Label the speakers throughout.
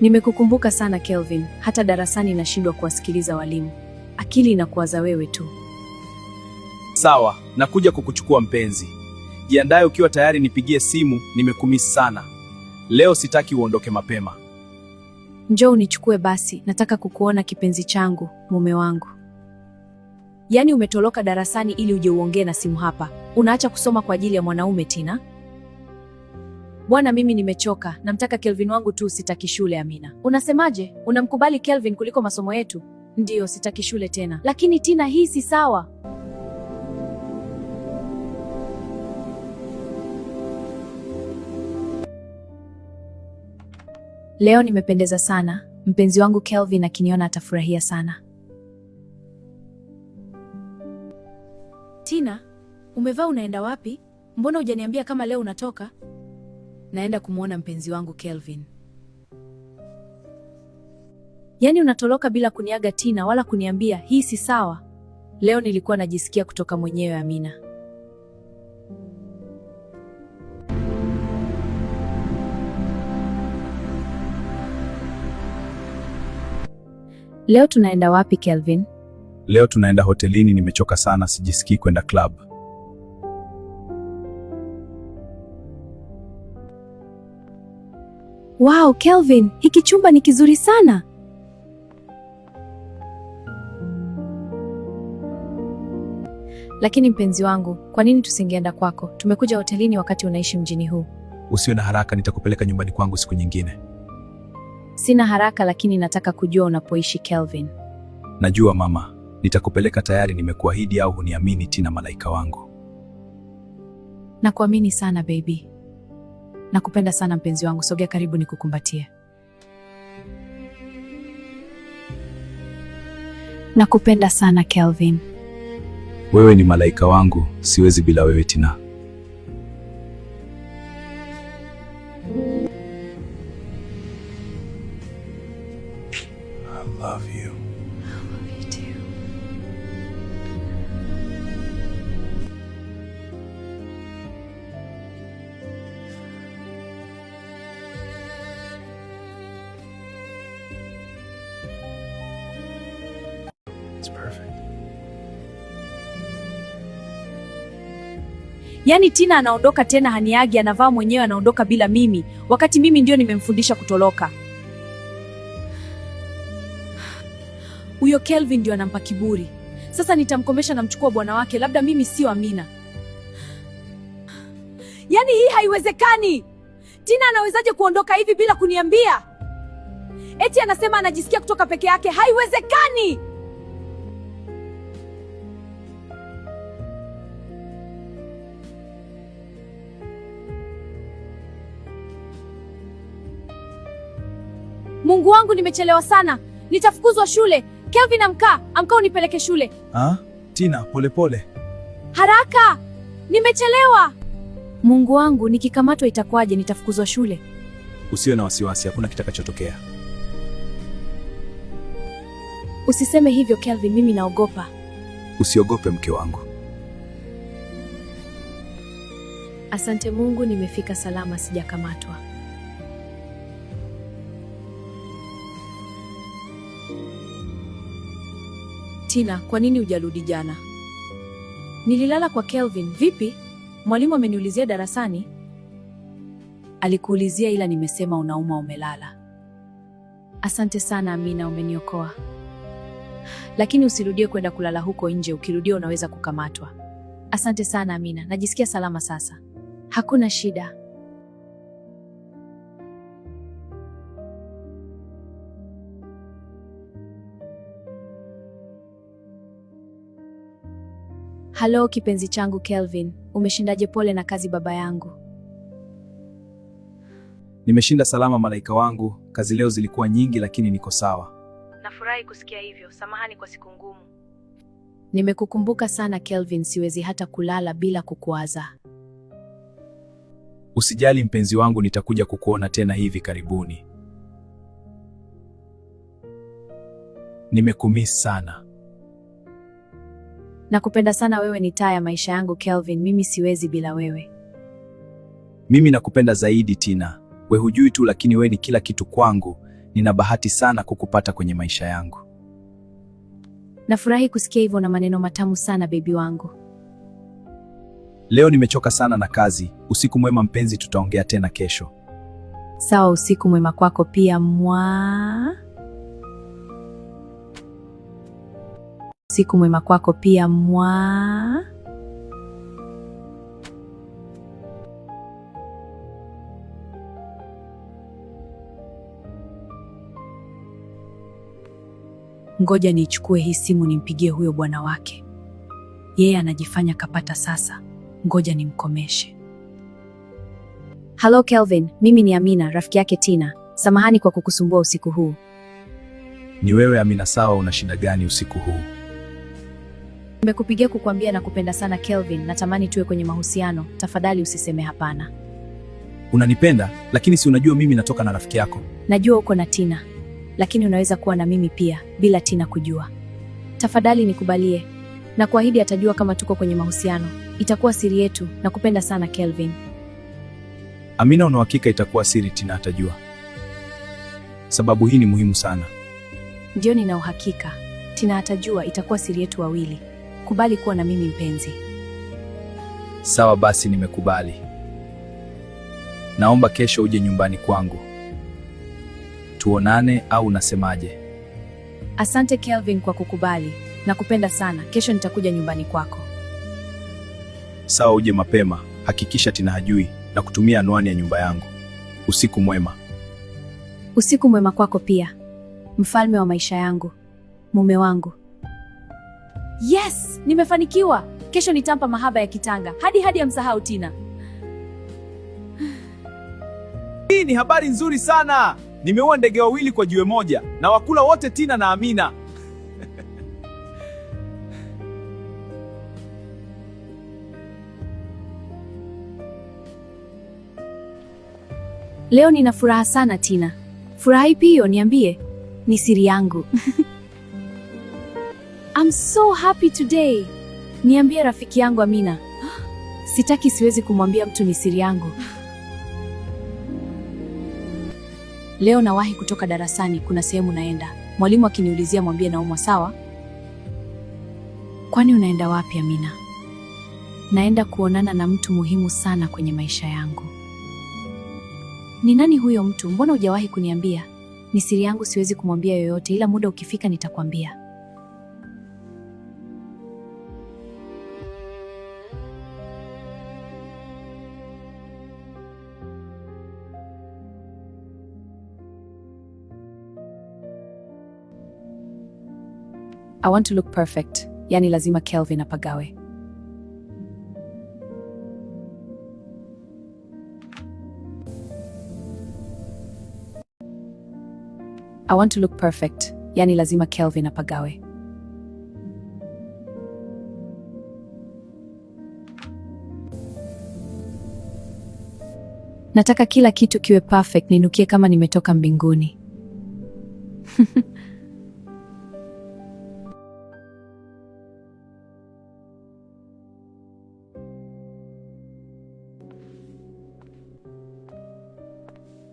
Speaker 1: Nimekukumbuka sana Kelvin, hata darasani nashindwa kuwasikiliza walimu. Akili inakuwaza wewe tu.
Speaker 2: Sawa, nakuja kukuchukua mpenzi. Jiandae ukiwa tayari, nipigie simu, nimekumisi sana. Leo sitaki uondoke mapema.
Speaker 1: Njoo unichukue basi, nataka kukuona kipenzi changu, mume wangu. Yaani umetoroka darasani ili uje uongee na simu hapa. Unaacha kusoma kwa ajili ya mwanaume Tina? Bwana, mimi nimechoka, namtaka Kelvin wangu tu, sitaki shule. Amina, unasemaje? Unamkubali Kelvin kuliko masomo yetu? Ndiyo, sitaki shule tena. Lakini Tina, hii si sawa. Leo nimependeza sana. Mpenzi wangu Kelvin akiniona atafurahia sana. Tina, umevaa unaenda wapi? Mbona hujaniambia kama leo unatoka? Naenda kumwona mpenzi wangu Kelvin. Yaani unatoroka bila kuniaga Tina, wala kuniambia. Hii si sawa. Leo nilikuwa najisikia kutoka mwenyewe, Amina. Leo tunaenda wapi Kelvin?
Speaker 2: Leo tunaenda hotelini, nimechoka sana, sijisikii kwenda club.
Speaker 1: Wow, Kelvin, hiki chumba ni kizuri sana. Lakini mpenzi wangu, kwa nini tusingeenda kwako? Tumekuja hotelini wakati unaishi mjini huu.
Speaker 2: Usiwe na haraka, nitakupeleka nyumbani kwangu siku nyingine.
Speaker 1: Sina haraka, lakini nataka kujua unapoishi Kelvin.
Speaker 2: Najua mama, nitakupeleka tayari, nimekuahidi. Au huniamini Tina, malaika wangu?
Speaker 1: Nakuamini sana baby. Nakupenda sana mpenzi wangu, sogea karibu nikukumbatie. Nakupenda sana Kelvin.
Speaker 2: Wewe ni malaika wangu, siwezi bila wewe Tina. I love you.
Speaker 1: I love you too.
Speaker 2: It's perfect.
Speaker 1: Yaani Tina anaondoka tena, haniagi, anavaa mwenyewe, anaondoka bila mimi, wakati mimi ndio nimemfundisha kutoroka. Huyo Kelvin ndio anampa kiburi. Sasa nitamkomesha, namchukua bwana wake, labda mimi sio Amina. Yaani hii haiwezekani. Tina anawezaje kuondoka hivi bila kuniambia? Eti anasema anajisikia kutoka peke yake. Haiwezekani. Mungu wangu, nimechelewa sana, nitafukuzwa shule. Kelvin, amka, amka unipeleke shule
Speaker 2: Ah, Tina, polepole.
Speaker 1: haraka, nimechelewa. Mungu wangu, nikikamatwa itakuwaje? Nitafukuzwa shule.
Speaker 2: Usiwe na wasiwasi, hakuna kitakachotokea.
Speaker 1: Usiseme hivyo Kelvin, mimi naogopa.
Speaker 2: Usiogope mke wangu.
Speaker 1: Asante Mungu, nimefika salama, sijakamatwa. Tina, kwa nini hujarudi jana? Nililala kwa Kelvin. Vipi? Mwalimu ameniulizia darasani. Alikuulizia ila nimesema unauma umelala. Asante sana Amina, umeniokoa. Lakini usirudie kwenda kulala huko nje, ukirudia unaweza kukamatwa. Asante sana Amina, najisikia salama sasa. Hakuna shida. Halo kipenzi changu Kelvin, umeshindaje? Pole na kazi baba yangu.
Speaker 2: Nimeshinda salama malaika wangu. Kazi leo zilikuwa nyingi, lakini niko sawa.
Speaker 1: Nafurahi kusikia hivyo. Samahani kwa siku ngumu. Nimekukumbuka sana Kelvin, siwezi hata kulala bila kukuwaza.
Speaker 2: Usijali mpenzi wangu, nitakuja kukuona tena hivi karibuni. Nimekumiss sana.
Speaker 1: Nakupenda sana, wewe ni taa ya maisha yangu Kelvin, mimi siwezi bila wewe.
Speaker 2: Mimi nakupenda zaidi Tina. We hujui tu, lakini we ni kila kitu kwangu. Nina bahati sana kukupata kwenye maisha yangu.
Speaker 1: Nafurahi kusikia hivyo na maneno matamu sana baby wangu.
Speaker 2: Leo nimechoka sana na kazi. Usiku mwema mpenzi, tutaongea tena kesho.
Speaker 1: Sawa, usiku mwema kwako pia mwa. Usiku mwema kwako pia mwa. Ngoja niichukue hii simu nimpigie huyo bwana wake. Yeye anajifanya kapata sasa. Ngoja nimkomeshe. Halo Kelvin, mimi ni Amina, rafiki yake Tina. Samahani kwa kukusumbua usiku huu.
Speaker 2: Ni wewe Amina? Sawa, una shida gani usiku huu?
Speaker 1: Nimekupigia kukuambia na kupenda sana Kelvin, natamani tuwe kwenye mahusiano. Tafadhali usiseme hapana.
Speaker 2: Unanipenda, lakini si unajua mimi natoka na rafiki yako.
Speaker 1: Najua uko na Tina, lakini unaweza kuwa na mimi pia bila Tina kujua. Tafadhali nikubalie, na kuahidi atajua kama tuko kwenye mahusiano. Itakuwa siri yetu. Nakupenda sana Kelvin.
Speaker 2: Amina, una uhakika itakuwa siri? Tina atajua, sababu hii ni muhimu sana.
Speaker 1: Ndio, nina uhakika Tina atajua, itakuwa siri yetu wawili. Kubali kuwa na mimi mpenzi.
Speaker 2: Sawa basi, nimekubali. Naomba kesho uje nyumbani kwangu tuonane, au unasemaje?
Speaker 1: Asante Kelvin kwa kukubali. Nakupenda sana. Kesho nitakuja nyumbani kwako.
Speaker 2: Sawa, uje mapema. Hakikisha Tina hajui na kutumia anwani ya nyumba yangu. Usiku mwema.
Speaker 1: Usiku mwema kwako pia, mfalme wa maisha yangu, mume wangu. Yes, nimefanikiwa. Kesho nitampa mahaba ya kitanga hadi hadi amsahau Tina.
Speaker 2: Hii ni habari nzuri sana. Nimeua ndege wawili kwa jiwe moja na wakula wote, Tina na Amina.
Speaker 1: Leo nina furaha sana Tina. Furaha ipi hiyo? Niambie. Ni siri yangu. I'm so happy today. Niambie rafiki yangu Amina. Sitaki, siwezi kumwambia mtu, ni siri yangu. Leo nawahi kutoka darasani, kuna sehemu naenda. Mwalimu akiniulizia mwambie naumwa, sawa? Kwani unaenda wapi Amina? Naenda kuonana na mtu muhimu sana kwenye maisha yangu. Ni nani huyo mtu? Mbona hujawahi kuniambia? Ni siri yangu, siwezi kumwambia yoyote, ila muda ukifika nitakwambia. I want to look perfect. Yani lazima Kelvin apagawe. I want to look perfect. Yani lazima Kelvin apagawe. Nataka kila kitu kiwe perfect, ninukie kama nimetoka mbinguni.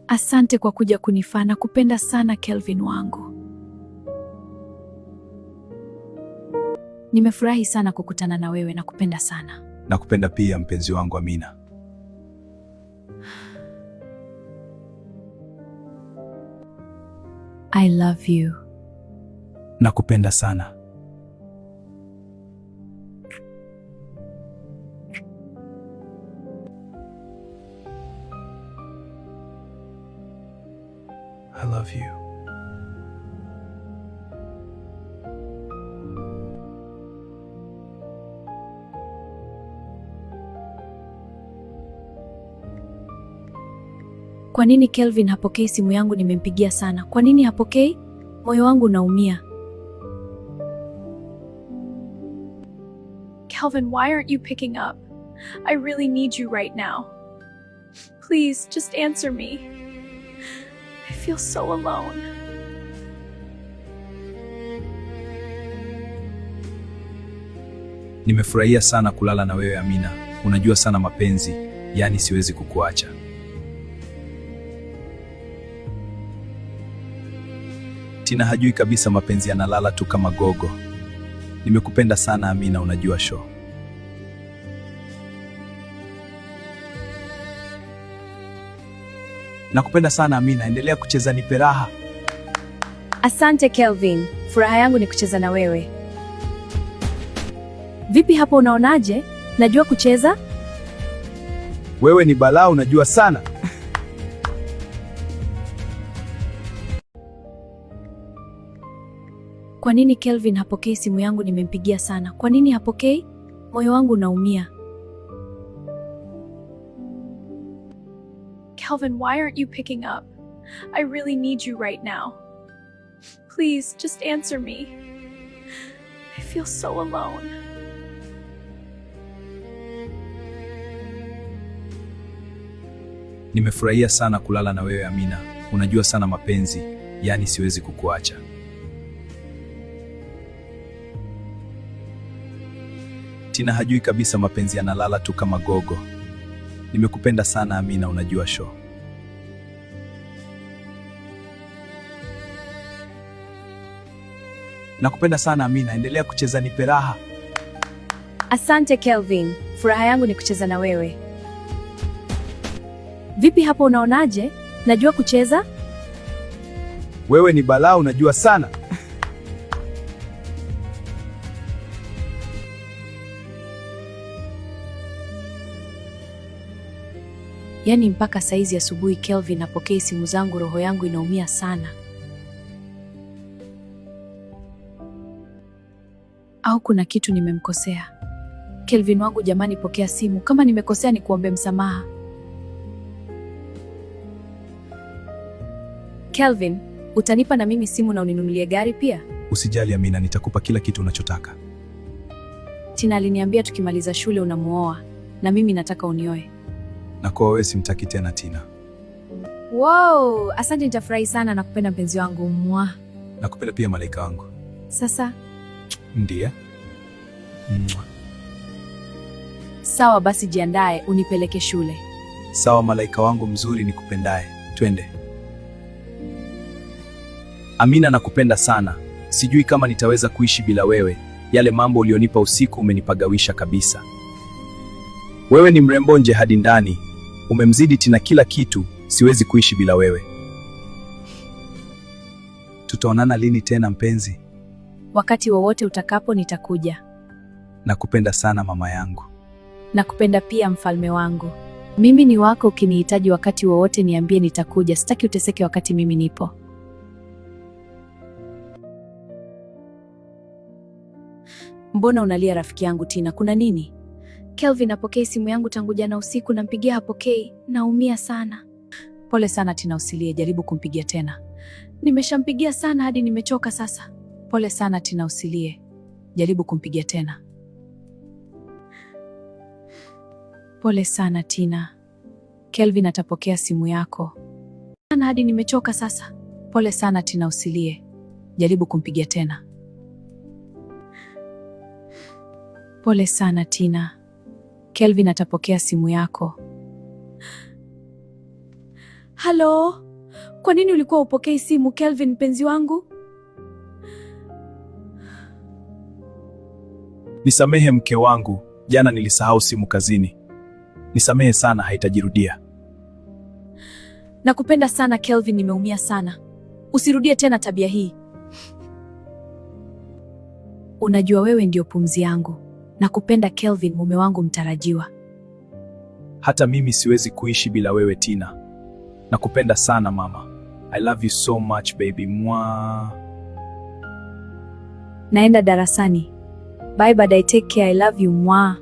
Speaker 1: Asante kwa kuja kunifaa na kupenda sana Kelvin wangu. Nimefurahi sana kukutana na wewe na kupenda sana.
Speaker 2: Nakupenda pia mpenzi wangu Amina.
Speaker 1: I love you.
Speaker 2: Nakupenda sana. I love you.
Speaker 1: Kwa nini Kelvin hapokei simu yangu? Nimempigia sana. Kwa nini hapokei? Moyo wangu unaumia.
Speaker 3: Kelvin, why aren't you picking up? I really need you right now. Please, just answer me. I feel so alone.
Speaker 2: Nimefurahia sana kulala na wewe Amina. Unajua sana mapenzi, yaani siwezi kukuacha. Tina hajui kabisa mapenzi yanalala tu kama gogo. Nimekupenda sana Amina, unajua show. Nakupenda sana Amina, endelea kucheza, nipe raha.
Speaker 1: Asante Kelvin, furaha yangu ni kucheza na wewe. Vipi hapo, unaonaje? Najua kucheza?
Speaker 2: Wewe ni balaa, unajua sana.
Speaker 1: Kwa nini Kelvin hapokei simu yangu? Nimempigia sana. Kwa nini hapokei? Moyo wangu unaumia.
Speaker 3: Kelvin, why aren't you picking up? I really need you right now. Please, just answer me. I feel so alone.
Speaker 2: Nimefurahia sana kulala na wewe Amina, unajua sana mapenzi, yaani siwezi kukuacha. Tina hajui kabisa mapenzi yanalala tu kama gogo. Nimekupenda sana Amina, unajua show. Nakupenda sana Amina, endelea kucheza, nipe raha.
Speaker 1: Asante Kelvin, furaha yangu ni kucheza na wewe. Vipi hapo, unaonaje? Najua kucheza?
Speaker 2: Wewe ni balaa, unajua sana.
Speaker 1: Yaani mpaka saizi asubuhi Kelvin apokei simu zangu, roho yangu inaumia sana. Au kuna kitu nimemkosea? Kelvin wangu jamani, pokea simu. Kama nimekosea nikuombe msamaha. Kelvin, utanipa na mimi simu na uninunulie gari pia?
Speaker 2: Usijali Amina, nitakupa kila kitu unachotaka.
Speaker 1: Tina aliniambia tukimaliza shule unamuoa na mimi nataka unioe.
Speaker 2: Na kwa wewe simtaki tena Tina.
Speaker 1: Wow, asante, nitafurahi sana na kupenda mpenzi wangu. Mwa.
Speaker 2: Nakupenda pia malaika wangu.
Speaker 1: Sasa
Speaker 2: Ndiye. Mwa.
Speaker 1: sawa basi, jiandae unipeleke shule.
Speaker 2: Sawa malaika wangu mzuri nikupendaye, twende. Amina, nakupenda sana. Sijui kama nitaweza kuishi bila wewe. Yale mambo ulionipa usiku umenipagawisha kabisa. Wewe ni mrembo nje hadi ndani, umemzidi Tina kila kitu. Siwezi kuishi bila wewe. Tutaonana lini tena mpenzi?
Speaker 1: Wakati wowote utakapo nitakuja.
Speaker 2: Nakupenda sana mama yangu.
Speaker 1: Nakupenda pia mfalme wangu. Mimi ni wako, ukinihitaji wakati wowote niambie, nitakuja. Sitaki uteseke wakati mimi nipo. Mbona unalia rafiki yangu Tina? Kuna nini? Kelvin hapokei simu yangu tangu jana usiku, nampigia hapokei. Naumia sana. Pole sana Tina, usilie, jaribu kumpigia tena. Nimeshampigia sana hadi nimechoka sasa. Pole sana Tina, usilie, jaribu kumpigia tena. Pole sana Tina, Kelvin atapokea simu yako. Sana hadi nimechoka sasa. Pole sana Tina, usilie, jaribu kumpigia tena. Pole sana Tina, Kelvin atapokea simu yako. Halo, kwa nini ulikuwa upokei simu Kelvin, mpenzi wangu?
Speaker 2: Nisamehe mke wangu, jana nilisahau simu kazini. Nisamehe sana, haitajirudia.
Speaker 1: Nakupenda sana Kelvin, nimeumia sana. Usirudie tena tabia hii. Unajua wewe ndio pumzi yangu. Nakupenda Kelvin, mume wangu mtarajiwa.
Speaker 2: Hata mimi siwezi kuishi bila wewe Tina. Nakupenda sana mama. I love you so much baby. Mwa.
Speaker 1: Naenda darasani. Bye but I take care. I love you. Mwa.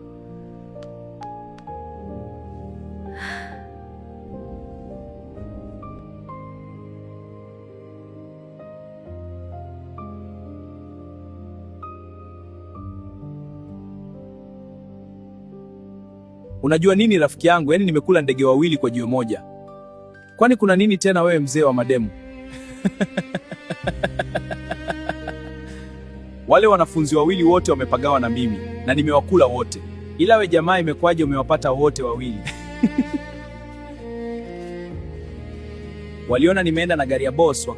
Speaker 2: Unajua nini rafiki yangu, yaani nimekula ndege wawili kwa jiwe moja. Kwani kuna nini tena wewe mzee wa mademu? Wale wanafunzi wawili wote wamepagawa na mimi na nimewakula wote, ila we jamaa, imekwaje umewapata wote wawili? Waliona nimeenda na gari ya boss waka